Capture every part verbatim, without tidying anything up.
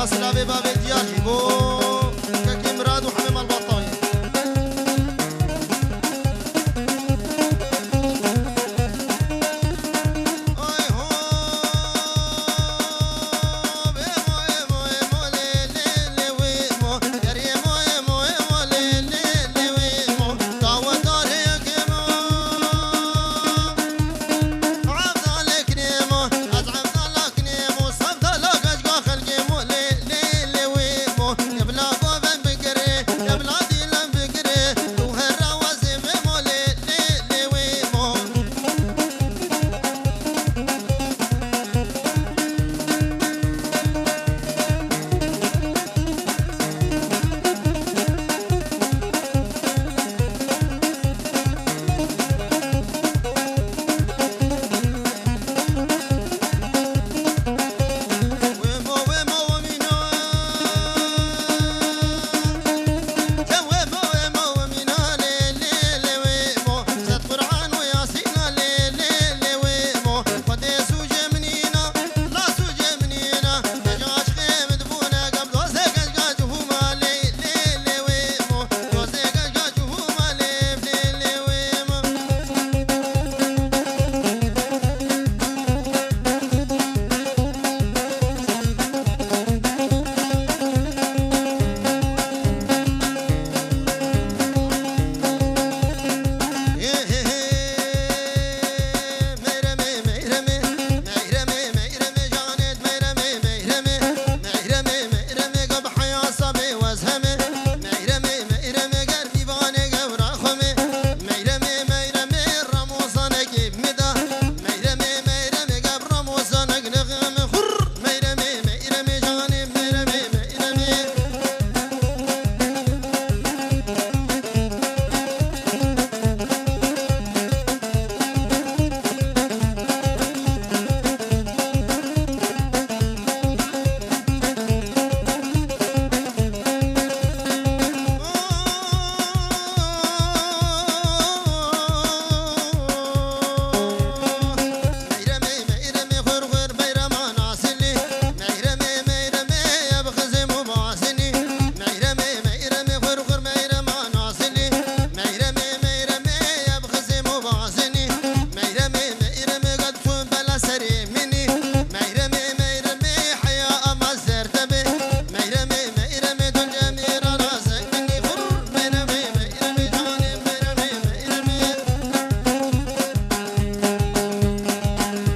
Silavê bavê diyar jî bo kekê Mirad û hemê malbata wî. Oy ho, emo, emo, emo, lê, lê, lê, wê, emo, yer, emo, emo, emo, lê, lê, lê, wê, emo, tawa darê yekê emo. Evdalek nêmo, ez evdalak nêmo, sevdala gejga xelkê mo, lê, lê, lê, wê, mo. Yebla govem bigirê, yebla dîlem bigirê, tu herra wazê vê mo, lê, lê, lê, wê, mo.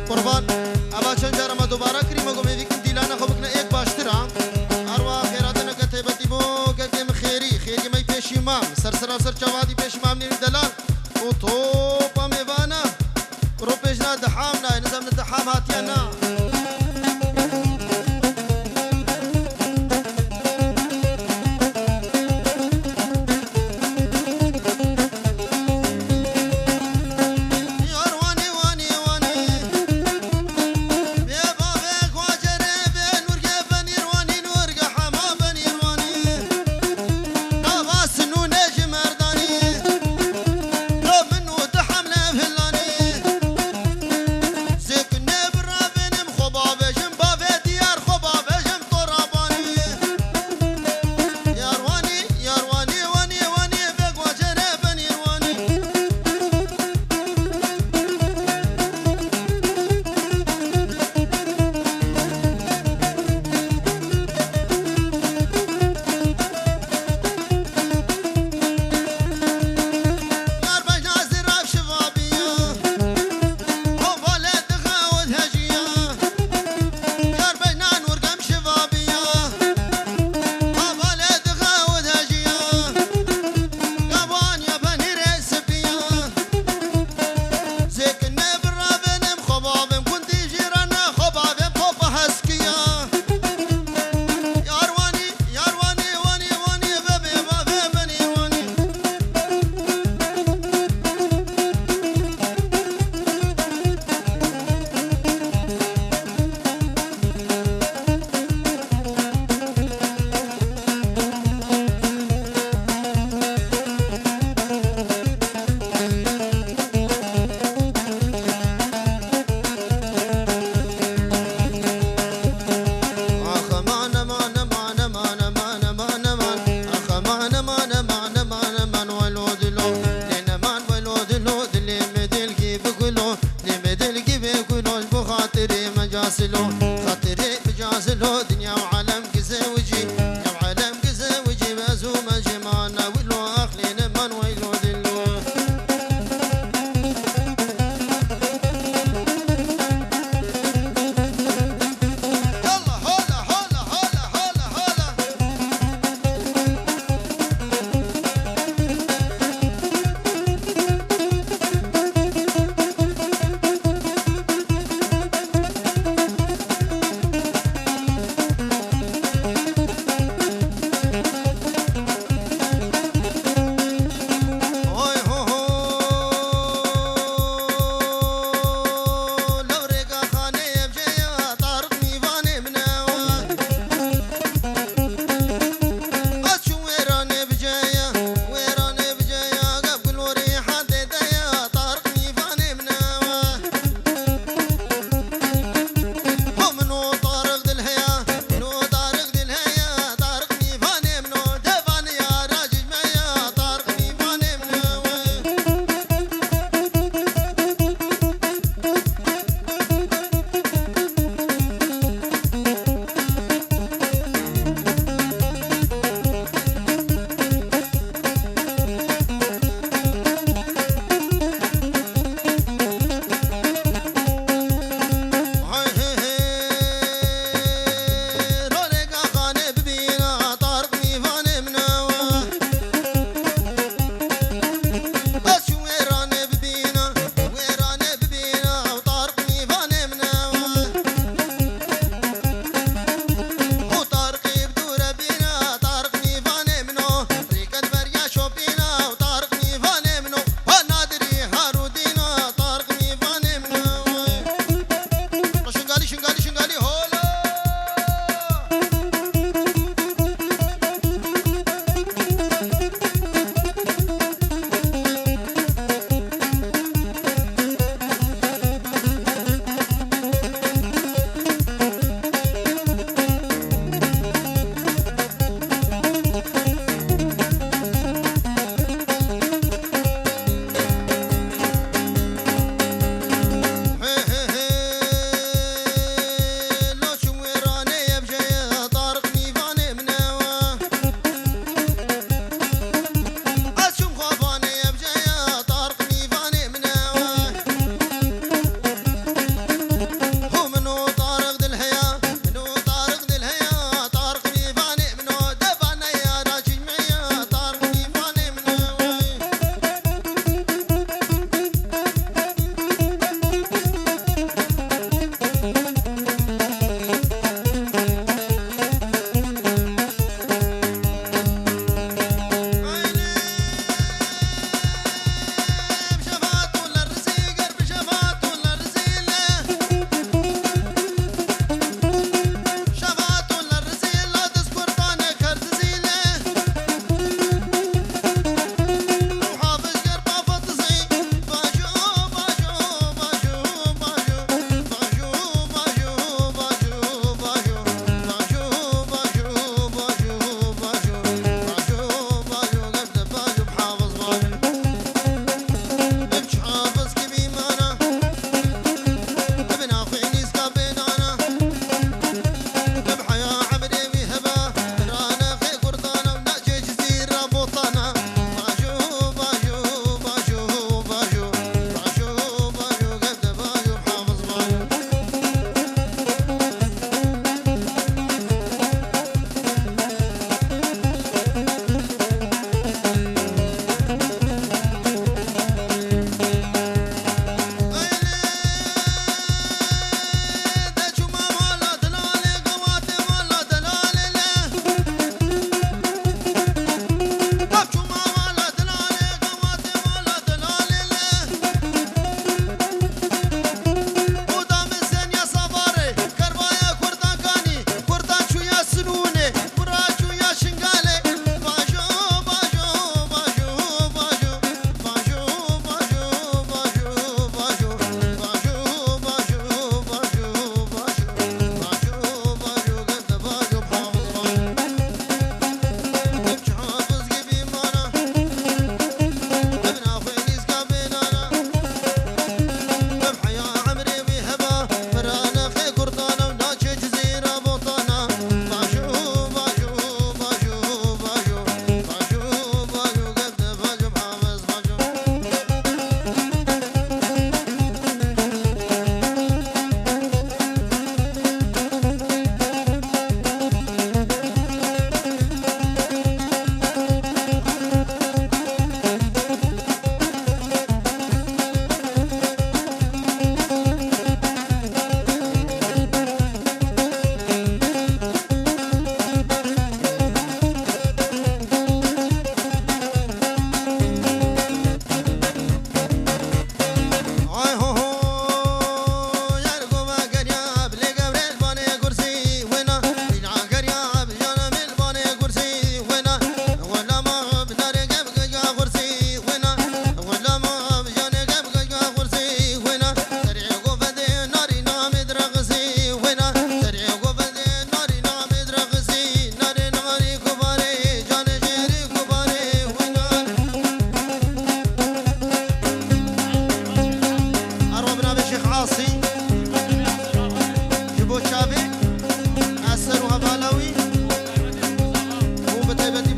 Qurban, eva çend cara me dubara kirî, me got, mêvîkin dîlana xwe bikine êk baştir a. Arwa xêratineke taybetî bo kekê min Xêrî, Xêrî me pêşî mam. Ser sera ser çava dî pêşî mam nêvî delal. Û topa mêvana. Ro pêjna diham nayê, nizam ne diham hatiye na.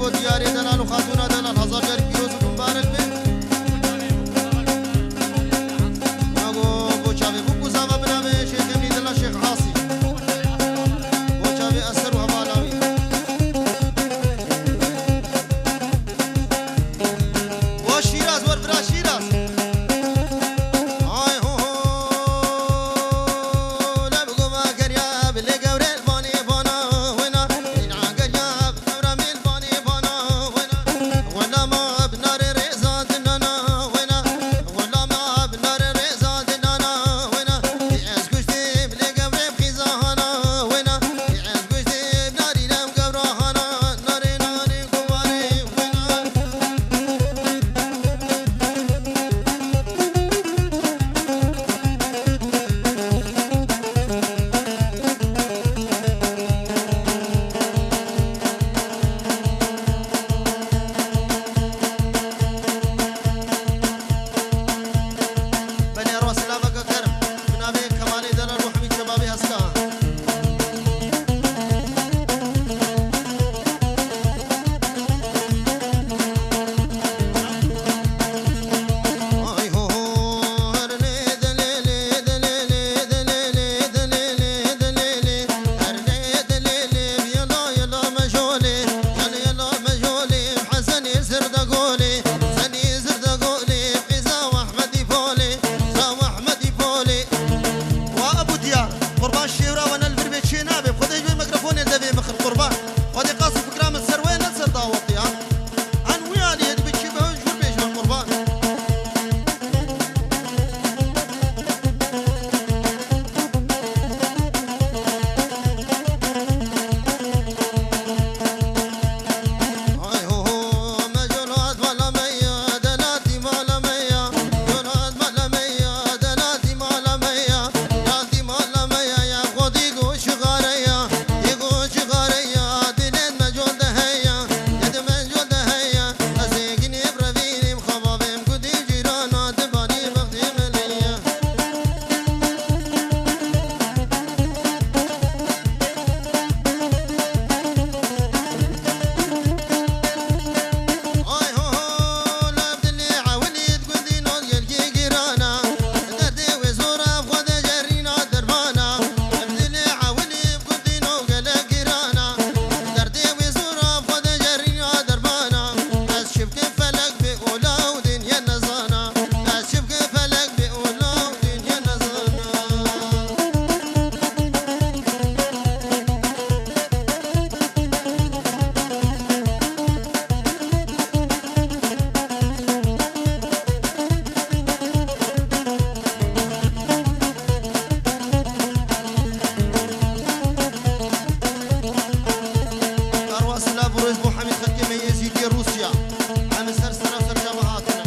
Diyarê delal û xatûna delal, hezar carî pîroz û mubarek be. Mago bo çavê bû ku zava binavê Şêxê Mîdila Şêx Asî. Bo çavê eser û hevala wî. Wa Şîraz, wer vira Şîraz. Ay ho ho, le bi gova geriya, bi lê gewrê li vanê vana wêna, îna geriya, bi gewra min vanê vana wêna, wela ma bi narê rêza dinana wêna, wela ma bi narê rêza dinana wêna, ez kuştim lê gewrê bi xîza hana wêna, ez kuştim narî lem gewra hana, narê narê kumarê wêna. Belê, erwa silaveke kerm. Bi navê Kemalê Delal û Hemîd Şebabê Heska. Ay ho ho, her ne delele, delele, delele, delele, delele. Her ne delele, yala, yala, mejole, yala, yala, mejole. Hesenê Zirdegolê, Hesenê Zirdegolê, Qîza Wehmedî Folê, Qîza Wehmedî Folê. Wa Ebû Diyar, qurban şêwra we ne li vir bê çê nabe. Xwedê ji wê mikrofonê devê mixin qurban. Xwedê qas û fikra min ser we ne ser dawetê, ha. An wî aliyê dibe çi be ji wir bêjin qurban. Ay ho ho, me colat mala me ya, delatî mala me ya, colat mala me ya, delatî mala me ya, delatî mala me ya, ya xwedî go şixare ya, yê go şixare ya, dilên me col de heya, yê di me col de heya, ez ê ginê bi revînîm xwe bavêm ku dî cîrana di banî bextê me lê ya. Ay ho ho, lev dilê ewilî di gundî nod gelkî girana. Derdê wê zor e, Xwedê cerîna dermana. Lev dilê ewilî di gundî nod gelek girana. Derdê wê zor e, Xwedê cerîna dermana. Ez çi bikim felek bê ola û dinya nezana. Ez çi bikim felek bê ola û dinya nezana. Erwa silav û rêz bo hemî xelkê me yê Êzîdiyê Rûsya. Em li ser sera ser çava hatine.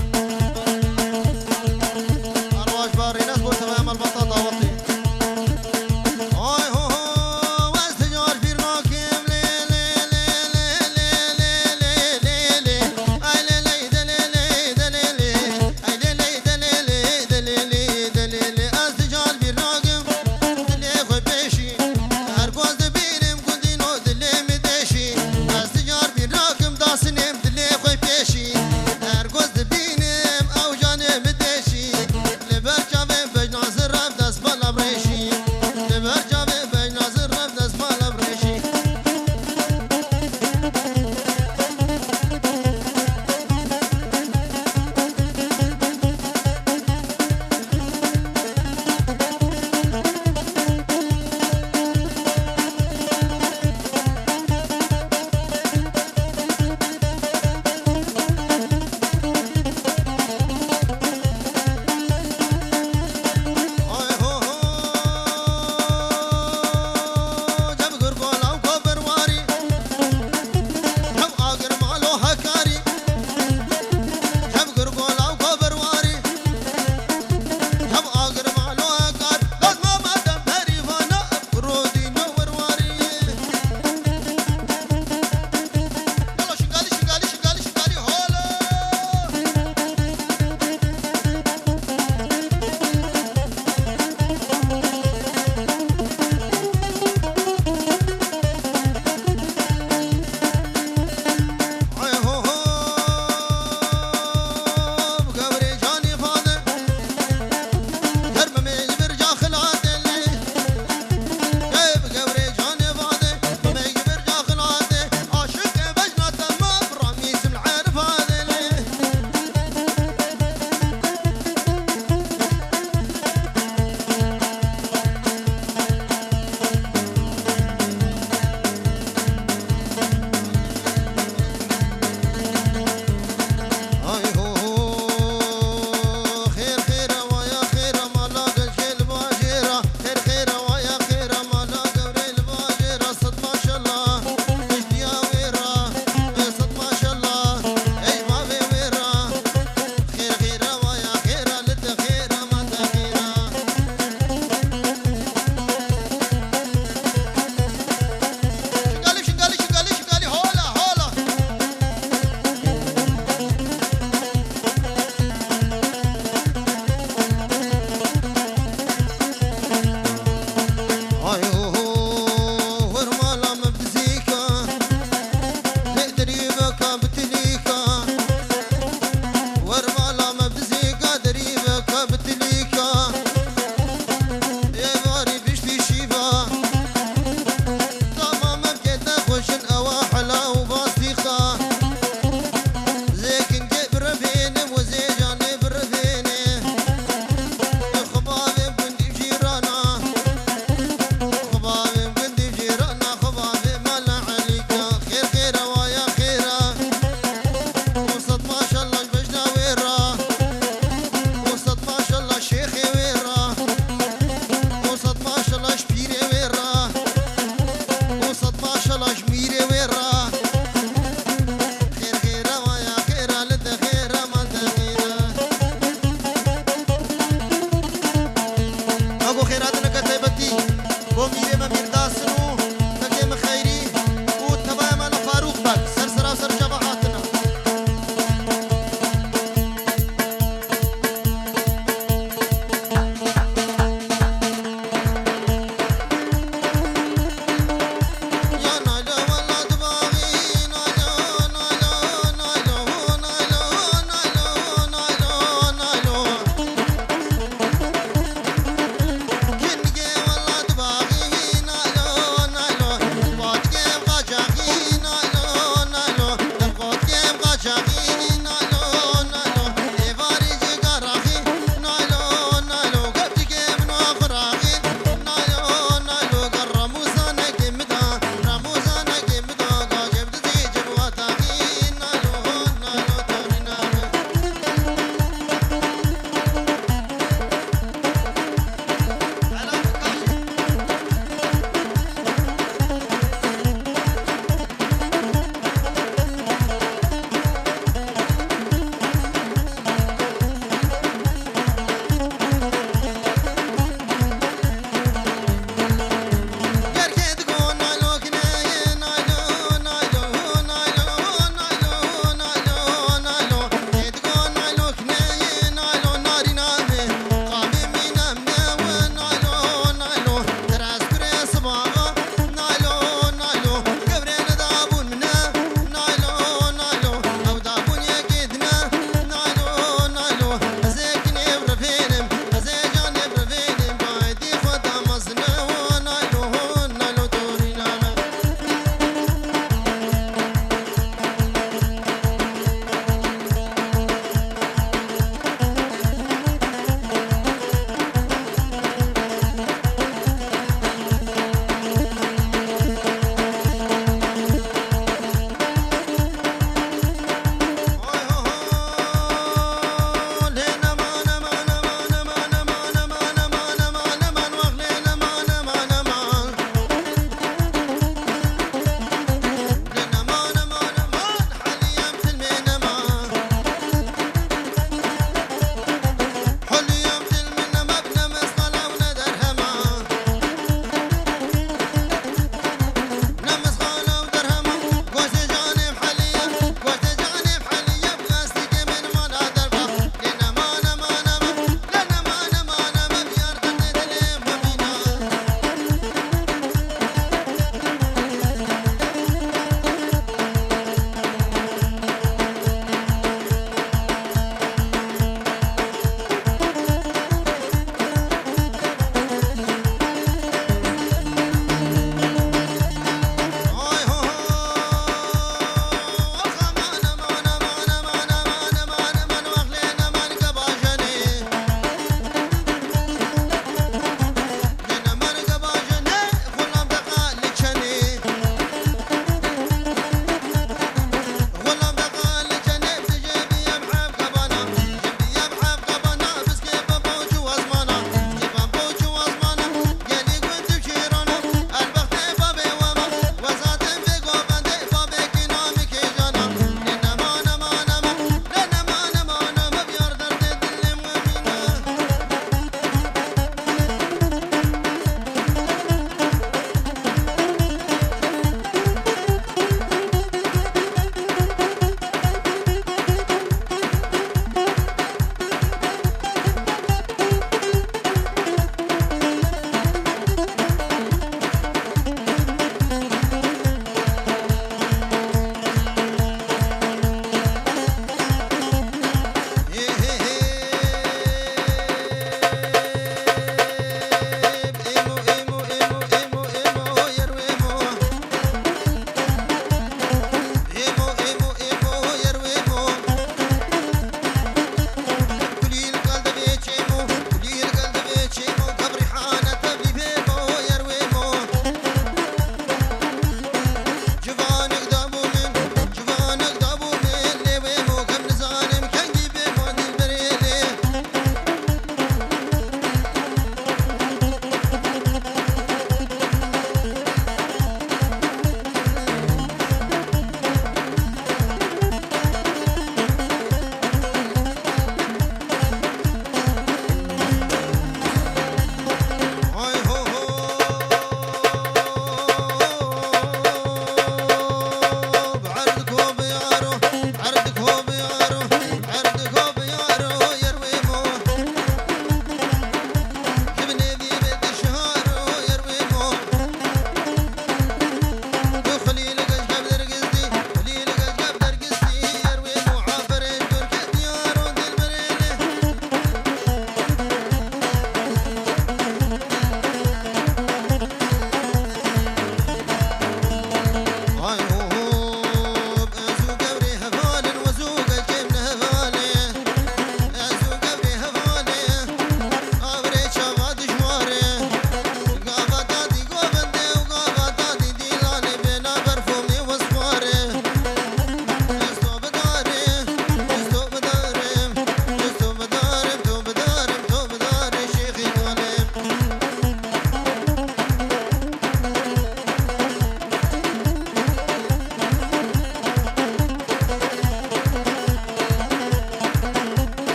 Erwa ji bar rênes bo tevaya malbata dawetê. Ay ho ho, ez ti car fîr nakim, lê, lê, lê. Ay lê lê, de lê lê, de lê lê. Ay lê lê, de lê lê, de lê lê, de lê lê. Ez ti car fîr nakim, dilê xwe pêşî. Her ku ez dibînim, gundîno dilê min deşî. Ez ti car fîr nakim, dasinêm dilê xwe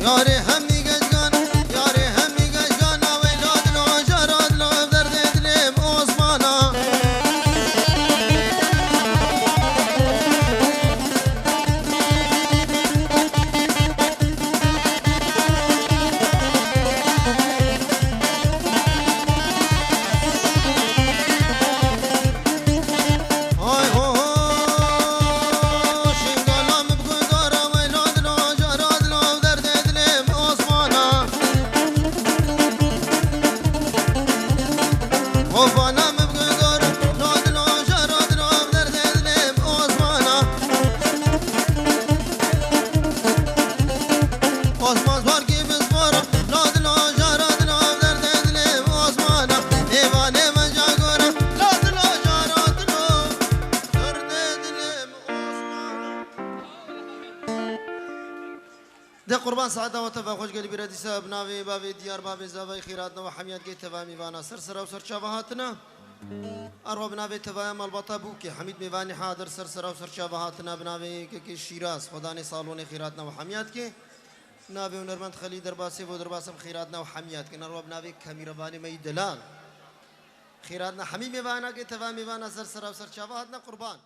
Yarê hemî gejgan, yarê hemî gejgan, awey la dilo jara dilo derdê dilê Osmana. Ay ho ho, şingala min bi gundara wey la dilo jara dilo derdê dilê Osmana. Hovana min bi gundara la dilo jara dilo derdê dilê Osmana. Osman zwarkî bi zora la dilo jara dilo derdê dilê Osmana. Mêvanê min jagora la dilo jara dilo derdê dilê Osmana. De qurban saeta we teva xweş gelî bîra dîsa bi navê bavê diyar bavê zavayê xîratna we hemiyat gê teva mîvana ser sera û ser çava hatina. Arwa bi navê tevaya malbata bûkê hemîd mêvanî hadir ser sera û ser çava hatina bi navê yekekê şîraz xwedanê salonê xîratna we hemiyat kê. Navê hunermend Xelî derbasê vo derbasem xîratna we hemiyat kê. Arwa bi navê kamîravanê me yî delal. Xîratna hemî mêvana kê teva mêvana ser sera û ser çava hatina qurban.